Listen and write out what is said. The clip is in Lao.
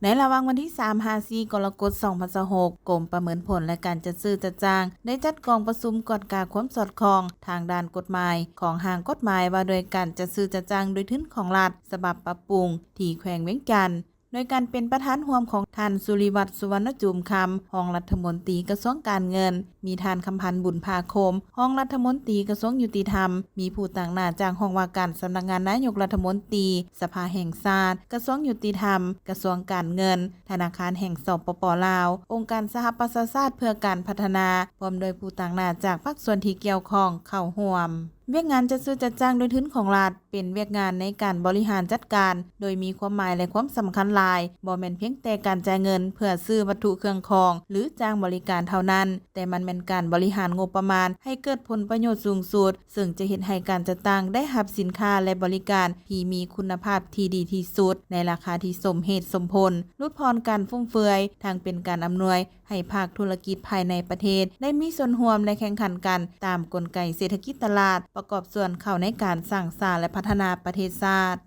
ໃນລະຫວ່າງວັນທີສາມຫາສີ່ກໍລະກົດສອງພັນຊາວຫົກ ກົມປະເມີນຜົນ ແລະ ການຈັດຊື້ຈັດຈ້າງ ໄດ້ຈັດກອງປະຊຸມກວດກາຄວາມສອດຄ່ອງທາງດ້ານກົດໝາຍ ຂອງຮ່າງກົດໝາຍວ່າດ້ວຍການຈັດຊື້ຈັດຈ້າງໂດຍທຶນຂອງລັດ ສະບັບປັບປຸງ ທີ່ແຂວງວຽງຈັນ ໂດຍການເປັນປະທານຮ່ວມຂອງທ່ານ ສຸລິວັດ ສຸວັນນະຈູມຄຳ ຮອງລັດຖະມົນຕີກະຊວງການເງິນ, ມີທ່ານ ຄຳພັນ ບຸນພາຄົມ ຮອງລັດຖະມົນຕີກະຊວງຍຸຕິທຳ, ມີຜູ້ຕາງໜ້າຈາກຫ້ອງວ່າການສຳນັກງານນາຍົກລັດຖະມົນຕີ, ສະພາແຫ່ງຊາດ, ກະຊວງຍຸຕິທຳ, ກະຊວງການເງິນ, ທະນາຄານແຫ່ງ ສປປ ລາວ, ອົງການສະຫະປະຊາຊາດເພື່ອການພັດທະນາ, ພ້ອມດ້ວຍຜູ້ຕາງໜ້າຈາກພາກສ່ວນທີ່ກ່ຽວຂ້ອງເຂົ້າຮ່ວມ. ວຽກງານຈັດຊື້ຈັດຈ້າງໂດຍທຶນຂອງລັດ ເປັນວຽກງານໃນການບໍລິຫານຈັດການ ໂດຍມີຄວາມໝາຍ ແລະ ຄວາມສຳຄັນຫຼາຍ, ບໍ່ແມ່ນພຽງແຕ່ການຈ່າຍເງິນເພື່ອຊື້ວັດຖຸເຄື່ອງຂອງ ຫຼື ຈ້າງບໍລິການເທົ່ານັ້ນ, ແຕ່ມັນແມ່ນການບໍລິຫານງົບປະມານໃຫ້ເກີດຜົນປະໂຫຍດສູງສຸດ, ເຊິ່ງຈະເຮັດໃຫ້ການຈັດຕັ້ງໄດ້ຮັບສິນຄ້າ ແລະ ບໍລິການທີ່ມີຄຸນນະພາບທີ່ດີທີ່ສຸດ ໃນລາຄາທີ່ສົມເຫດສົມຜົນ, ຫຼຸດຜ່ອນການຟຸມເຟືອຍ, ທັງເປັນການອຳນວຍ ໃຫ້ພາກທຸລະກິດພາຍໃນປະເທດໄດ້ມີສ່ວນຮ່ວມ ແລະ ແຂ່ງຂັນກັນຕາມກົນໄກເສດຖະກິດຕະຫຼາດ, ປະກອບສ່ວນເຂົ້າໃນການສ້າງສາ ແລະ ພັດທະນາປະເທດຊາດ.